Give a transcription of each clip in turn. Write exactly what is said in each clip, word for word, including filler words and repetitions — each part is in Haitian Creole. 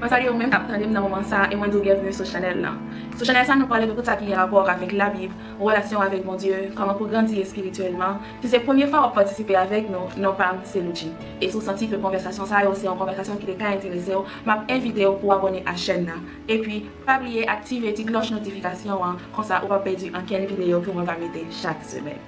Mwen salye ou menm k ap tande m nan moman sa a e mwen di w byenveni sou chanèl lan. Sou chanèl sa a, nou pale de tout sa ki gen rapò avèk Labib, relasyon avèk Bondye, kòman pou grandi espirityèlman. Si se premye fwa w ap patisipe avèk nou, non pa m se Loudji. E si w santi ke konvèsasyon sa yo se yon konvèsasyon ki te ka enterese w, m ap envite w pou w abòne a chèn nan. Epi, pa bliye aktive ti klòch notifikasyon an, konsa ou p ap pèdi ankenn videyo ke mwen va mete chak semèn.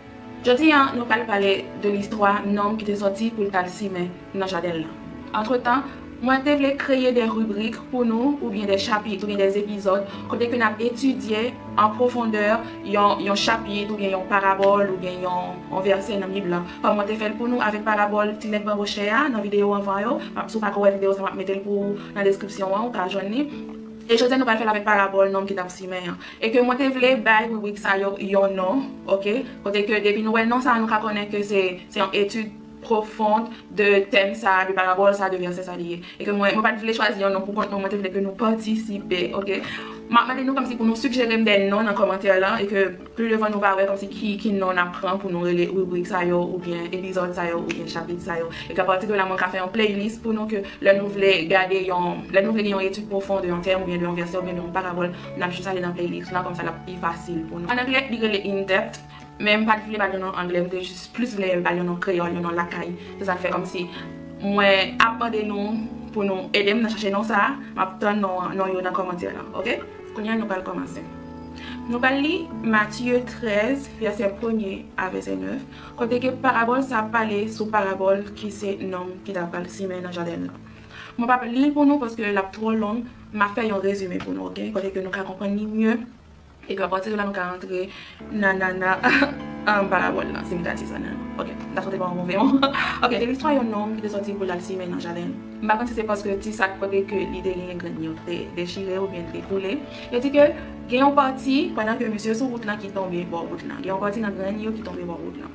Jodi a, nou pral pale de listwa nonm ki te sòti pou l t al simen nan jaden l lan. Antretan, mwen te vle kreye de ribrik pou nou, oubyen de chapit, oubyen de epizòd, kote ke n ap etidye an pwofondè yon, yon chapit, oubyen yon parabòl, oubyen yon, yon vèsè nan Bib lan. Kòm mwen te fè l pou nou avèk parabòl ti nèg banbochè a nan videyo anvan yo, m ap, si w pa ko wè videyo sa, m ap mete l pou ou nan deskripsyon an, ou ka jwenn li. E jodi a, nou pral fè l avèk parabòl nonm ki t ap simen an. E ke mwen te vle bay ribrik sa yo yon non, oke? Kote ke depi nou wè non sa, nou ka konnen ke se, se yon etid pwofon de tèm sa, de parabòl sa, de vèsè sa li ye. E ke mwen, mwen pa t vle chwazi yon non pou kont mwen, mwen te vle ke nou patisipe, oke? M ap mande nou kòmsi pou nou sijere m de non nan kòmantè lan, e ke pli devan nou va wè kòmsi ki, ki non n ap pran pou nou rele ribrik sa yo, oubyen epizòd sa yo, oubyen chapit sa yo. E ke apati de la, mwen ka fè yon playlist pou nou ke lè nou vle gade yon, lè nou vle gen yon etid pwofon de yon tèm, oubyen de yon vèsè, oubyen de yon parabòl, n ap jis ale nan playlist lan, kòmsa l ap pi fasil pou nou. An anglè, li rele In Depth, men m pa t vle ba l yon non anglè, m te jis plis vle ba l yon non kreyòl, yon non lakay. Se sa k fè kòmsi mwen ap mande nou pou nou ede m nan chache non sa a, m ap tann non, non yo nan kòmantè lan, oke? Kounye a, nou pral kòmanse. Nou pral li Matye trèz, vèsè premye a vèsè nèf, kote ke parabòl sa a pale sou parabòl ki se nonm ki ta pral simen nan jaden lan. Mwen p ap li l pou nou paske l ap twò long, m ap fè yon rezime pou nou, oke? Kote ke nou ka konprann li mye. E ke apati de la, nou ka rantre nan, nan, nan, an parabòl lan, si m ka di sa nan. Oke, m ta swete pa yon move mo. Oke, se listwa yon nonm ki te sòti pou l al simen nan jaden. M pa konn si se paske ti sak kote ke li te genyen grenn yo te dechire oubyen te boule. Yo di ke gen yon pati, pandan ke misye sou wout lan, ki tonbe bò wout lan. Gen yon pati nan grenn yo ki tonbe bò wout lan.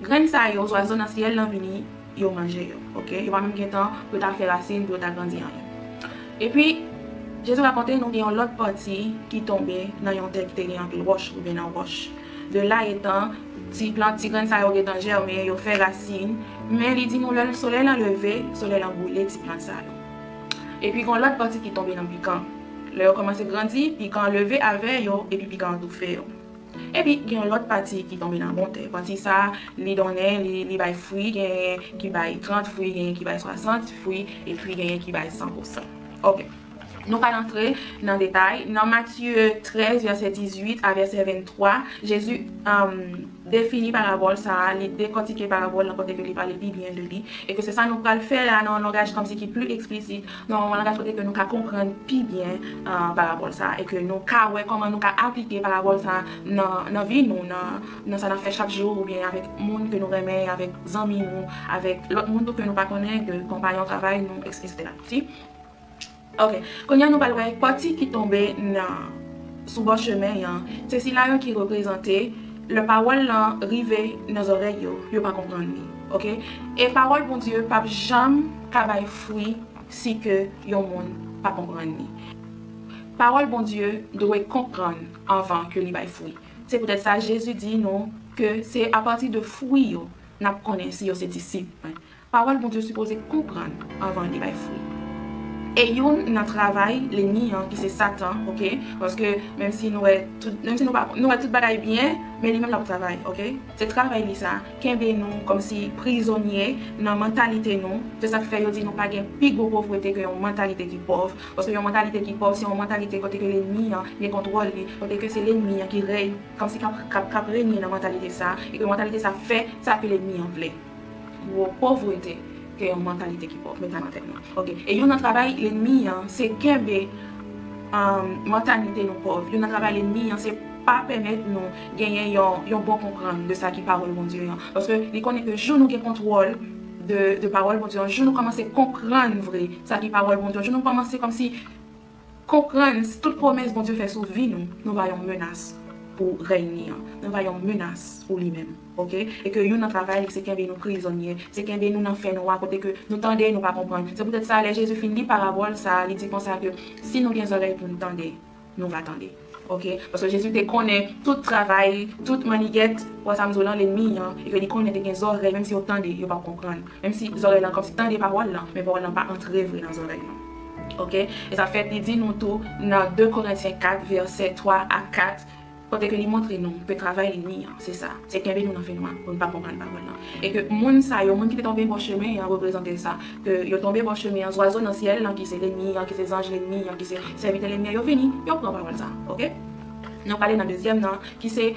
Grenn sa yo, zwazo nan syèl lan vini, yo manje yo, oke? Yo pa menm gen tan pou yo ta fè rasin, pou yo ta grandi anyen. Epi, Jezi rakonte nou gen yon lòt pati ki tonbe nan yon tè ki te gen anpil wòch oubyen nan wòch. De la etan, ti plant, ti grenn sa yo gentan jèmen, yo fè rasin, men li di nou lè solèy lan leve, solèy lan boule ti plant sa yo. Epi gen yon lòt pati ki tonbe nan pikan. Lè yo kòmanse grandi, pikan leve avè yo, epi pikan an toufe yo. Epi, gen yon lòt pati ki tonbe nan bon tè. Pati sa a, li donnen, li, li bay fwi, genyen ki bay trant fwi, genyen ki bay swasant fwi, epi genyen ki bay san pousan. Oke. Nou pral antre nan detay. Nan Matye trèz, vèsè dizuit a vèsè venntwa, Jezi, um, defini parabòl sa a, li dekòtike parabòl lan kote ke li pale pi byen de li. E ke se sa nou pral fè la nan yon langaj kòmsi ki pli eksplisit, nan yon langaj kote ke nou ka konprann pi byen, ah, parabòl sa a, e ke nou ka wè kòman nou ka aplike parabòl sa a nan, nan vi nou, nan, nan sa n ap fè chak jou, oubyen avèk moun ke nou renmen, avèk zanmi nou, avèk lòt moun tou ke nou pa konnen, ke konpayon travay nou, et cetera. Si? Oke. Kounye a nou pral wè pati ki tonbe nan, sou bò chemen an. Se sila yo ki reprezante lè pawòl lan rive nan zòrèy yo, yo pa konprann li. Oke? E pawòl Bondye p ap janm ka bay fwi si ke yon moun pa konprann li. Pawòl Bondye dwe konprann anvan ke li bay fwi. Se poutèt sa Jezi di nou ke se apati de fwi yo n ap konnen si yo se disip mwen. Pawòl Bondye sipoze konprann anvan li bay fwi. E youn nan travay lènmi an, ki se Satan, oke? Paske menm si nou wè tout, menm si nou pa, nou wè tout bagay byen, men li menm l ap travay, oke? Se travay li sa, kenbe nou kòmsi prizonye nan mantalite nou. Se sa k fè yo di nou pa gen pi gwo povrete ke yon mantalite ki pòv. Paske yon mantalite ki pòv, se yon mantalite kote ke lènmi an gen kontwòl li, kote ke se lènmi an ki rèy, kòmsi k ap, k ap, k ap renye nan mantalite sa, e ke mantalite sa fè sa ke lènmi an vle. Gwo povrete ke yon mantalite ki pòv, met sa nan tèt nou. Oke. E youn nan travay lènmi an, se kenbe, um, mantalite nou pòv. Youn nan travay lènmi an, se pa pèmèt nou genyen yon, yon bon konprann de sa ki pawòl Bondye an. Paske li konnen ke jou nou gen kontwòl de, de pawòl Bondye an, jou nou kòmanse konprann vre sa ki pawòl Bondye an, jou nou kòmanse kòmsi konprann tout pwomès Bondye fè sou vi nou, nou pa yon menas pou rèy li an. Nou pa yon menas pou li menm, oke? E ke youn nan travay li, se kenbe nou prizonye, se kenbe nou nan fènwa, kote ke nou tande, nou pa konprann. Se poutèt sa, lè Jezi fin li parabòl sa, li di konsa ke si nou gen zòrèy pou n tande, nou va tande. Oke? Paske Jezi te konnen tout travay, tout mannigèt, wè sa m di w lan, lènmi an, e ke li konnen te gen zòrèy, menm si yo tande, yo p ap konprann. Menm si zòrèy lan kòmsi tande pawòl lan, men pawòl lan pa antre vre nan zòrèy lan. Ok? E sa fè li di nou tou nan de Korentyen kat, vèsè twa a kat, kote ke li montre nou ke travay lènmi an, se sa, se kenbe nou nan fenwa pou n pa konprann pawòl lan. E ke moun sa yo, moun ki te tonbe bò chemen an, reprezante sa, ke yo tonbe bò chemen an, zwazo nan syèl lan, ki se lènmi an, ki se zanj lènmi an, ki se sèvitè lènmi an, yo vini, yo pran pawòl sa. Ok? Nou prale nan dezyèm nan, ki se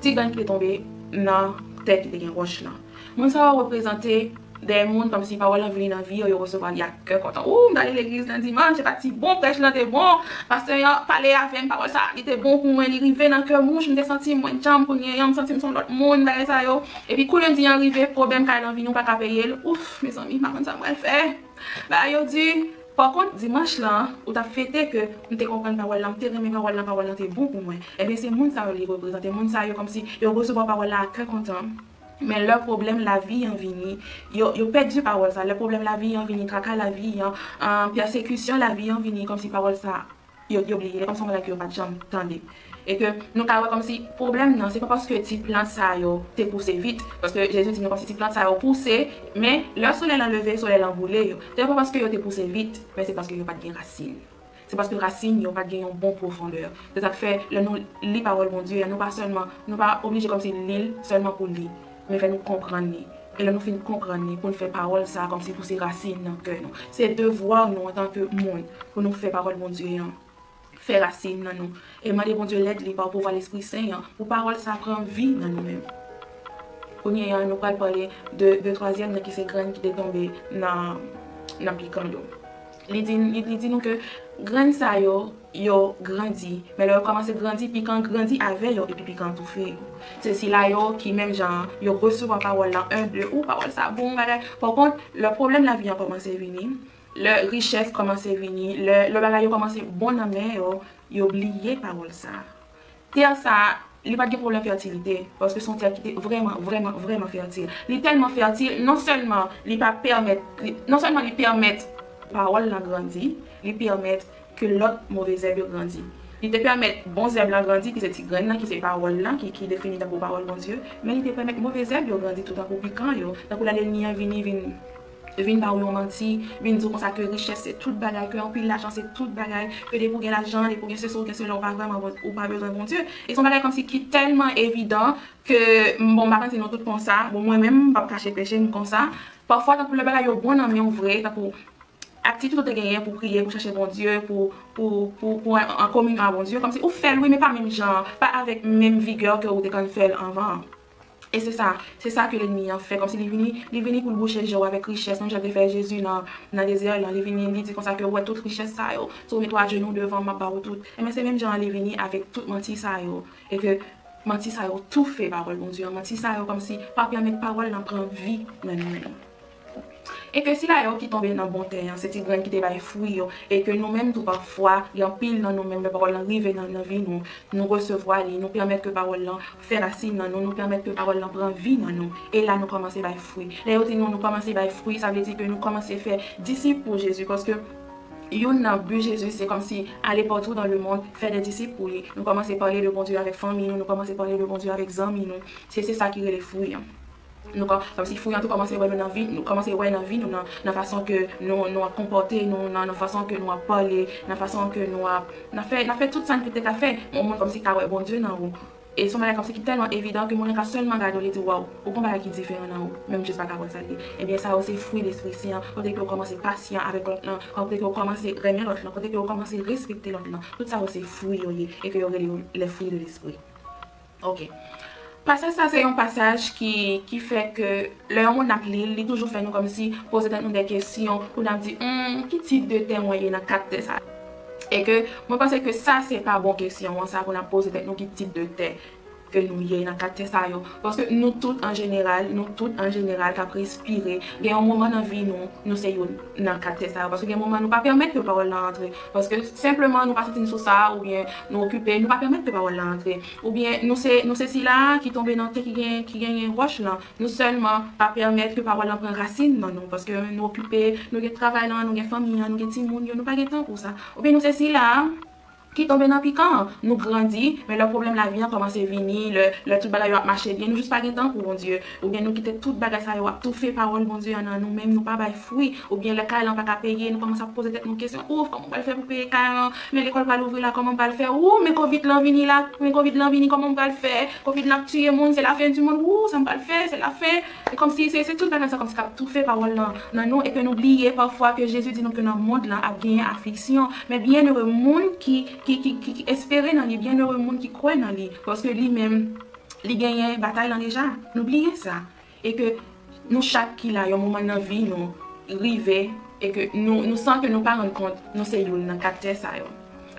ti grenn ki te tonbe nan tè ki te gen wòch lan. Moun sa yo reprezante de moun kòmsi pawòl lan vini nan vi yo, yo resevwa li ak kè kontan. Ou, m t ale legliz nan dimanch, se pati bon, prèch lan te bon, pastè an pale avè m, pawòl sa, li te bon pou mwen, li rive nan kè m, wouch, m te santi mwen djanm, kounye a, m santi m se yon lòt moun, bagay sa yo. Epi kou lendi an rive, pwoblèm kay lan vini, ou pa ka peye l, ouf, mezanmi, m pa konn sa m pral fè. Bagay yo di. Pakont, dimanch lan, ou t ap fete ke m te konprann pawòl lan, m te renmen pawòl lan, pawòl lan te bon pou mwen. Ebyen, se moun sa yo li reprezante. Moun sa yo kòmsi yo resevwa pawòl la ak kè kontan. Men lè pwoblèm lavi an vini, yo, yo pèdi pawòl sa. Lè pwoblèm lavi an vini, traka lavi an, an, pèsekisyon lavi an vini, kòmsi pawòl sa, yo, yo bliye. Lè kòmsi yon bagay ke yo pa t janm tande. E ke nou ka wè kòmsi pwoblèm nan, se pa paske ti plant sa yo te pouse vit, paske Jezi di nou kòmsi ti plant sa yo pouse, men lè solèy lan leve, solèy lan boule yo. Se pa paske yo te pouse vit, men se paske yo pa t gen rasin. Se paske rasin yo pa t gen yon bon pwofondè. Se sa k fè, lè nou li pawòl Bondye a, nou pa sèlman, nou pa oblije kòmsi li l sèlman pou li, men fè nou konprann li. E lè nou fin konprann li, pou n fè pawòl sa a kòmsi pouse rasin nan kè nou. Se devwa nou antanke moun, pou nou fè pawòl Bondye an fè rasin nan nou. E mande Bondye lèd li pa pouvwa Lespri Sen an, pou pawòl sa pran vi nan nou menm. Kounye a, nou pral pale de, de twazyèm nan ki se grenn ki te tonbe nan, nan pikan yo. Li di, li, li di nou ke grenn sa yo, yo grandi. Men lè yo kòmanse grandi, pikan grandi avè yo, epi pikan toufe yo. Se sila yo ki menm jan an, yo resevwa pawòl la, en, de, ou pawòl sa bon, bagay. Pakont, lè pwoblèm lavi an kòmanse vini, lè richès kòmanse vini, lè, lè bagay yo kòmanse bon nan men yo, yo bliye pawòl sa. Tè sa, li pa t gen pwoblèm fètilite, paske se yon tè ki te vrèman, vrèman, vrèman fètil. Li tèlman fètil, non sèlman li pa pèmèt, li, non sèlman li pèmèt pawòl lan grandi, li pèmèt ke lòt move zèb yo grandi. Li te pèmèt bon zèb lan grandi, ki se ti grenn nan, ki se pawòl lan, ki, ki defini tankou pawòl Bondye, men li te pèmèt move zèb yo grandi tou tankou pikan yo, tankou lè lènmi an vini, vin, vin ba ou yon manti, vin di w konsa ke richès se tout bagay, ke anpil lajan se tout bagay, ke depi w gen lajan, depi w gen sesi, w gen sela, ou pa vrèman, ou pa bezwen Bondye. E se yon bagay kòmsi ki tèlman evidan ke, bon, m pa konn si nou tout konsa, bon, mwen menm, m p ap kache peche m konsa. Pafwa, tankou lè bagay yo bon nan men w vre, tankou atitid ou te genyen pou priye, pou chache Bondye, pou, pou, pou, pou an, an kominyon a Bondye, kòmsi ou fè l, wi, men pa menm jan, pa avèk menm vigè ke ou te konn fè l anvan an. E se sa, se sa ke lènmi an fè, kòmsi li vini, li vini pou l bouche je w avèk richès, menm jan l te fè Jezi nan, nan dezè lan, li vini, li di konsa ke ou wè tout richès sa yo, si w mete w ajenou devan m, m ap ba ou tout. Enben, se menm jan an li vini avèk tout manti sa yo, e ke manti sa yo toufe pawòl Bondye an, manti sa yo kòmsi pa pèmèt pawòl lan pran vi nan nou menm. E ke sila yo ki tonbe nan bon tè an, se ti grenn ki te bay fwi yo, e ke nou menm tou pafwa, gen anpil nan nou menm, lè pawòl lan rive nan, nan vi nou, nou resevwa li, nou pèmèt ke pawòl lan fè rasin nan nou, nou pèmèt ke pawòl lan pran vi nan nou, e la nou kòmanse bay fwi. Lè yo di nou, nou kòmanse bay fwi, sa vle di ke nou kòmanse fè disip pou Jezi, paske youn nan bi Jezi, se kòmsi ale partout dans le monde, fè de disip pou li. Nou kòmanse pale de Bondye avèk fanmi nou, nou kòmanse pale de Bondye avèk zanmi nou. Se, se sa ki rele fwi an. Nou kò-, kòmsi fwi an tou kòmanse wè nou nan vi, nou kòmanse wè nan vi nou, nan, nan fason ke nou, nou ap konpòte nou, nan, nan fason ke nou ap pale, nan fason ke nou ap, n ap fè, n ap fè tout sa n te ka fè. Yon moun kòmsi ka wè Bondye nan ou. E se yon bagay kòmsi ki tèlman evidan ke moun nan ka sèlman gade w, li di, "Waw, ou gon bagay ki diferan nan ou." Menm Jezi pa ka konn sa l ye. Ebyen, sa yo se fwi Lespri Sen an, kote ke w kòmanse pasyan avèk lòt lan, kote ke w kòmanse renmen lòt lan, kote ke w kòmanse respekte lòt lan. Tout sa yo se fwi yo ye, e ke yo rele yo les fruits de l'esprit. Ok. Pasaj sa se yon pasaj ki, ki fè ke lè yon moun ap li l, li toujou fè nou kòmsi poze tèt nou de kesyon pou n ap di, hmm, ki tip de tè mwen ye nan kat tè sa? E ke mwen panse ke sa se pa bon kesyon an, sa pou n ap poze tèt nou ki tip de tè ke nou ye nan kat tè sa yo. Paske nou tout an jeneral, nou tout an jeneral k ap respire, gen yon moman nan vi nou, nou se youn nan kat tè sa yo. Paske gen moman nou pa pèmèt ke pawòl lan antre. Paske senpleman nou pa santi n sou sa, oubyen nou okipe, nou pa pèmèt ke pawòl lan antre. Oubyen nou se, nou se sila a ki tonbe nan tè ki gen, ki genyen wòch lan. Nou sèlman pa pèmèt ke pawòl lan pran rasin nan nou. Paske nou okipe, nou gen travay lan, nou gen fanmi an, nou gen timoun yo, nou pa gen tan pou sa. Oubyen nou se sila a ki tonbe nan pikan an. Nou grandi, men lè pwoblèm lavi an kòmanse vini, lè, lè tout bagay yo ap mache byen, nou jis pa gen tan pou Bondye. Oubyen nou kite tout bagay sa yo ap toufe pawòl Bondye an nan nou menm, nou pa bay fwi. Oubyen lè kay lan pa ka peye, nou kòmanse ap poze tèt nou kesyon, ouf, kòman m pral fè pou peye kay lan? Men lekòl pral ouvri la, kòman m pral fè? Ou, men kovid lan vini la, men kovid lan vini, kòman m pral fè? Kovid lan ap tiye moun, se la fen di monn, ou, sa m pral fè, se la fen. E kòmsi se, se tout bagay sa kòmsi k ap toufe pawòl lan nan nou, e ke nou bliye pafwa ke Jezi di nou ke nan mond lan ap genyen afliksyon. Men byennere moun ki, ki, ki, ki, ki espere nan li, byennere moun ki kwè nan li, paske li menm, li genyen batay lan deja. Nou bliye sa. E ke nou chak ki la, yon moman nan vi nou rive, e ke nou, nou san ke nou pa rann kont, nou se youn nan kat tè sa yo.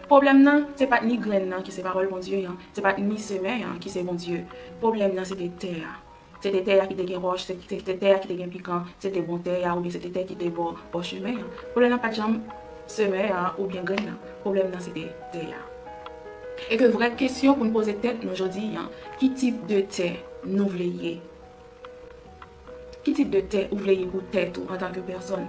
Pwoblèm nan, se pa t ni grenn nan ki se pawòl Bondye an, se pa t ni semè an ki se Bondye. Pwoblèm nan, se te tè a. Se te tè a ki te gen wòch, se te, te tè a ki te gen pikan, se te bon tè a, oubyen se te tè ki te bò, bò chemen an. Pwoblèm nan pa t janm semè a oubyen grenn nan. Pwoblèm nan, se te tè a. E ke vrè kesyon pou n poze tèt nou jodi a, ki tip de tè nou vle ye? Ki tip de tè ou vle ye pou tèt ou antanke pèsòn?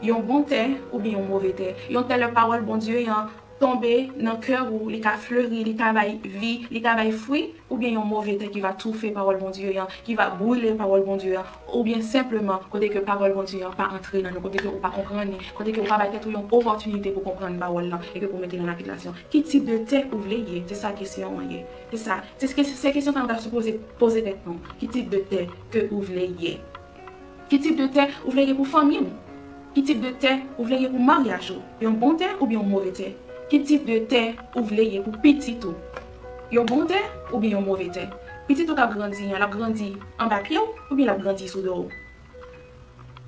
Yon bon tè oubyen yon move tè? Yon tè lè pawòl Bondye an tonbe nan kè ou, li ka fleri, li ka bay vi, li ka bay fwi, oubyen yon move tè ki va toufe pawòl Bondye an, ki va brile pawòl Bondye an, oubyen senpleman kote ke pawòl Bondye an pa antre nan nou, kote ke ou pa konprann li, kote ke ou pa bay tèt ou yon opòtinite pou konprann pawòl lan e ke pou mete l an aplikasyon. Ki tip de tè ou vle ye? Se sa kesyon an ye. Se sa. Se, se, se kesyon sa nou ta sipoze poze tèt nou. Ki tip de tè ke ou vle ye? Ki tip de tè ou vle ye pou fanmi w? Ki tip de tè ou vle ye pou maryaj ou? Yon bon tè oubyen yon move tè? Ki tip de tè ou vle ye pou pitit ou? Yon bon tè oubyen yon move tè? Pitit ou k ap grandi an, l ap grandi anba pye w oubyen l ap grandi sou do w?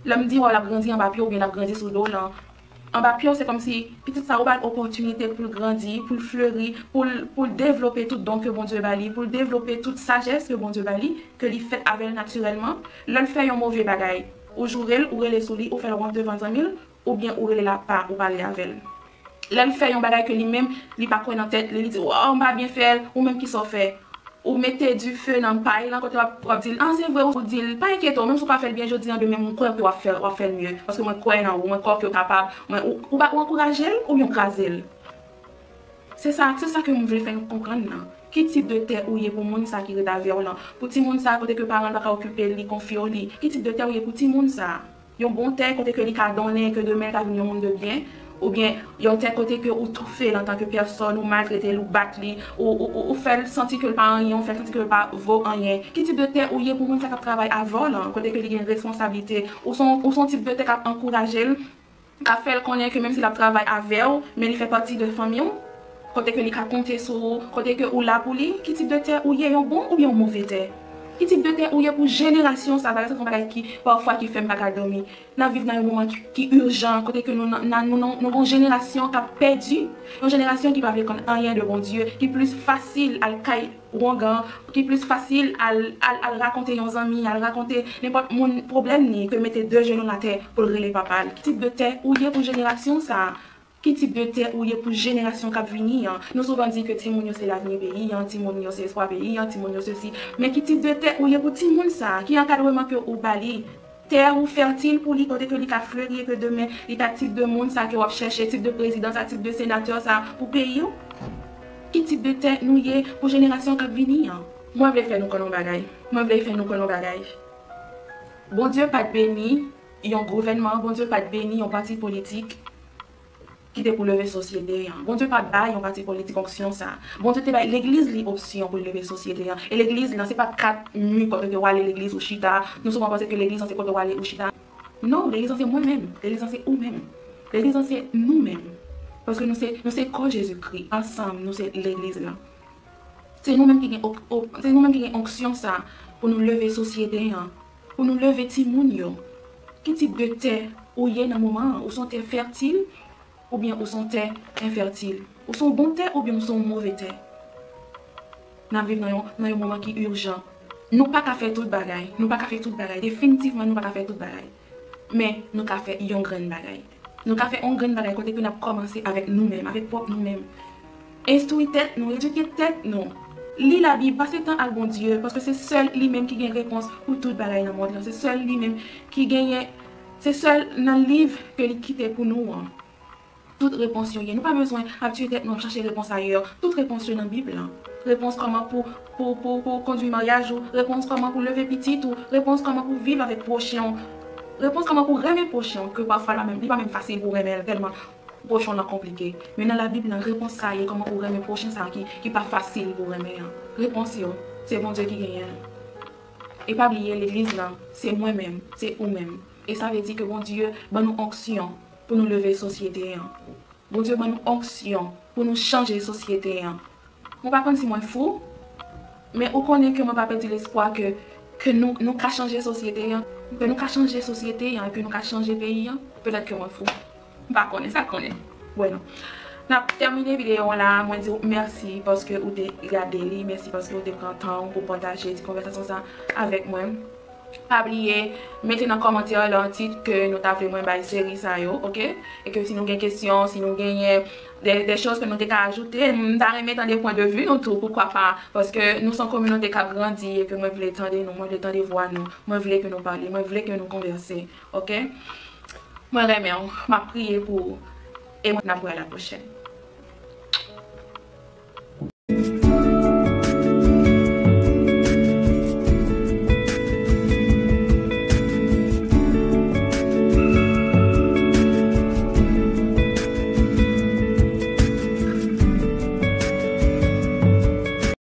Lè m di w l ap grandi anba pye w oubyen l ap grandi sou do w lan, anba pye w, se kòmsi pitit sa ou ba l opòtinite pou l grandi, pou l fleri, pou l, pou l devlope tout don ke Bondye ba li, pou l devlope tout sajès ke Bondye ba li, ke li fèt avè l natirèlman. Lè l fè yon move bagay, ou joure l, ou rele sou li, ou fè l wont devan zanmi l, oubyen ou rele l apa, ou pale avè l. Lè l fè yon bagay ke li menm, li pa kwè nan tèt li, li di, waw, m pa byen fè l, ou menm ki sa w fè? Ou mete dife nan pay lan kote w ap, w ap di l, an, se vre, ou di l, pa enkyete w, menm si w pa fè l byen jodi an, demen mwen kwè ke w ap fè, w ap fè l mye, paske mwen kwè nan ou, mwen kwè ke w kapab, mwen, ou, ou, ba- ou ankouraje l oubyen w kraze l? Se sa, se sa ke m vle fè nou konprann nan. Ki tip de tè ou ye pou moun sa ki ret avè w lan? Pou timoun sa kote ke paran l pa ka okipe l, li konfye w li. Ki tip de tè ou ye pou timoun sa? Yon bon tè kote ke li ka donnen, ke demen l ka vin yon moun de byen, oubyen yon tè kote ke ou toufe l antanke pèsòn, ou maltrete l, ou bat li, ou, ou, ou, ou fè l santi ke l pa anyen, ou fè l santi ke l pa vo anyen. Ki tip de tè ou ye pou moun sa k ap travay avè w lan, kote ke li gen responsablite? Ou se yon, ou se yon tip de tè k ap ankouraje l, k ap fè l konnen ke menm si l ap travay avè w, men li fè pati de fanmi w? Kote ke li ka konte sou ou, kote ke ou la pou li, ki tip de tè ou ye, yon bon oubyen yon move tè? Ki tip de tè ou ye pou jenerasyon sa? Bagay sa se yon bagay ki, pafwa, ki fè m pa ka dòmi. N ap viv nan yon moman ki, ki ijan, kote ke nou, nan, nan, nou, nou, nou gen yon jenerasyon k ap pèdi, yon jenerasyon ki pa vle konn anyen de Bondye, ki plis fasil al kay wongan, ki plis fasil al, al, al rakonte yon zanmi, al rakonte nenpòt moun pwoblèm li, ke mete de jenou atè pou l rele papa l. Ki tip de tè ou ye pou jenerasyon sa a? Ki tip de tè ou ye pou jenerasyon k ap vini an? Nou souvan di ke timoun yo se lavni peyi an, timoun yo se espwa peyi an, timoun yo sesi. Men ki tip de tè ou ye pou timoun sa a? Ki ankadreman ke ou ba li? Tè ou fètil pou li, kote ke li ka fleri e ke demen li ka tip de moun sa ke w ap chèche, tip de prezidan sa, tip de senatè sa pou peyi w? Ki tip de tè nou ye pou jenerasyon k ap vini an? Mwen vle fè nou konn yon bagay. Mwen vle fè nou konn yon bagay. Bondye pa t beni yon gouvènman, Bondye pa t beni yon pati politik ki te pou leve sosyete an. Bondye pa bay yon pati politik onksyon sa. Bondye te bay legliz li opsyon pou l leve sosyete an. E legliz lan, se pa kat mi kote ke w ale legliz ou chita. Nou souvan panse ke legliz lan se kote w ale ou chita. Non, legliz lan se mwen menm. Legliz lan se ou menm. Legliz lan se nou menm. Paske nou se, nou se kò Jezikri. Ansanm, nou se legliz lan. Se nou menm ki gen, ok- ok- se nou menm ki gen onksyon sa pou nou leve sosyete an, pou nou leve timoun yo. Ki tip de tè ou ye nan moman an? Ou se yon tè fètil oubyen ou se yon tè enfètil? Ou se yon bon tè oubyen ou se yon move tè? N ap viv nan yon, nan yon moman ki ijan. Nou pa ka fè tout bagay. Nou pa ka fè tout bagay. Definitivman, nou pa ka fè tout bagay. Men, nou ka fè yon grenn bagay. Nou ka fè yon grenn bagay kote ke n ap kòmanse avèk nou menm, avèk pwòp nou menm. Enstwi tèt nou, edike tèt nou. Li Labib, pase tan ak Bondye, paske se sèl li menm ki gen repons pou tout bagay nan mond lan. Se sèl li menm ki genyen, se sèl nan liv ke li kite pou nou an. Tout repons yo ye. Nou pa bezwen ap tiye tèt nou ap chache repons ayè. Tout repons yo nan Bib lan. Repons kòman pou, pou, pou, pou kondwi maryaj ou, repons kòman pou leve pitit ou, repons kòman pou viv avèk pwochen w, repons kòman pou renmen pwochen w, ke pafwa la menm, li pa menm fasil pou renmen l tèlman pwochen w lan konplike. Men nan Labib lan, repons sa ye kòman pou renmen pwochen sa ki, ki pa fasil pou renmen an. Repons yo, se Bondye ki genyen l. E pa bliye, legliz lan, se mwen menm, se ou menm. E sa vle di ke Bondye ban nou onksyon pou nou leve sosyete an. Bondye ban nou onksyon pou nou chanje sosyete an. Mwen pa konn si mwen fou, men ou konnen ke mwen pa pèdi lespwa ke, ke nou, nou ka chanje sosyete an, ke nou ka chanje sosyete an, ke nou ka chanje peyi an. Petèt ke mwen fou. Mwen pa konnen, sa konnen. Bueno. N ap tèmine videyo an la. Mwen di w mèsi paske ou te gade li, mèsi paske ou te pran tan w pou pataje ti konvèsasyon sa avèk mwen. Pa bliye, mete nan kòmantè lan tit ke nou ta vle mwen bay seri sa yo, oke? E ke si nou gen kesyon, si nou genyen de, de choz ke nou te ka ajoute, m ta renmen tande pwen de vi nou tou, poukwa pa? Paske nou se yon kominote k ap grandi e ke mwen vle tande nou, mwen vle tande vwa nou, mwen vle ke nou pale, mwen vle ke nou konvèse, oke? Mwen renmen w, m ap priye pou ou, e mwen n ap wè a la pwochèn.